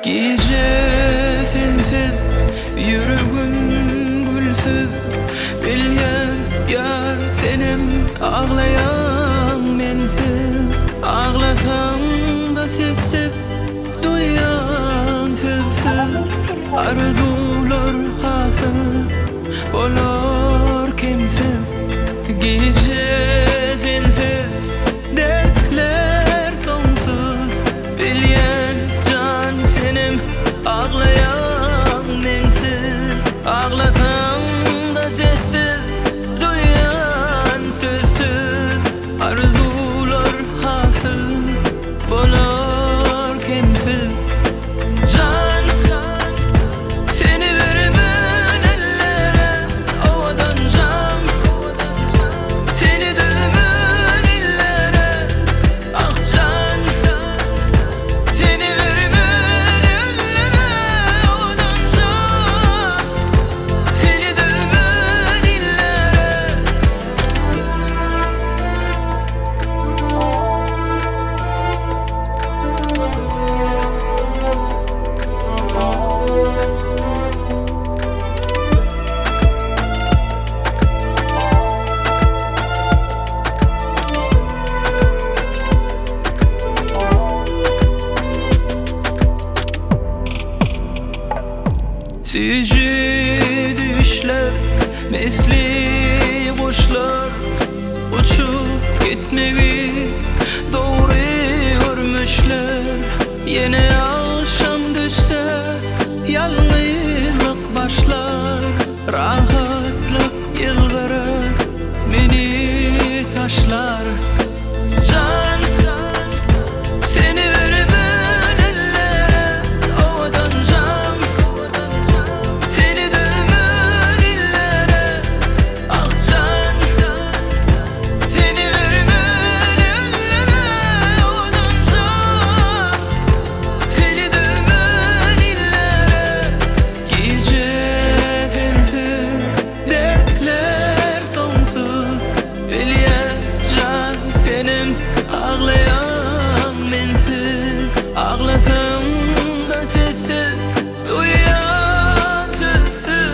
Gije sensiz, ýüregim gülsüz, Bilýän ýar senem aglaýaň mensiz. Aglasaň-da sessiz, duýýan sözsüz, Arzuwlar hasyl bolar kemsiz. Gije sensiz, dertler soňsuz, Bilýän jan senem aglaýaň mensiz. Aglasaň-da sessiz, duýýan sözsüz, Arzuwlar hasyl bolar kemsiz. Jan, seni bermen ellere, owadan jam. Seni dözmen illere, ah jan. Seni bermen ellere, owadan jam. Seni dözmen illere. Süýji düýşler misli guşlar Uçup gitmegi dogry görmüşler. Ýene agşam düşse ýalňyzlyk başlar, Rahatlyk ýylgyryp meni taşlar. Jan, seni bermen ellere, owadan jam. Seni dözmen illere, ah jan. Seni bermen ellere, owadan jam. Seni dözmen illere. Gije sensiz, dertler soňsuz. Bilýän jan senem aglaýaň mensiz. Aglasaň-da sessiz, duýýan sözsüz.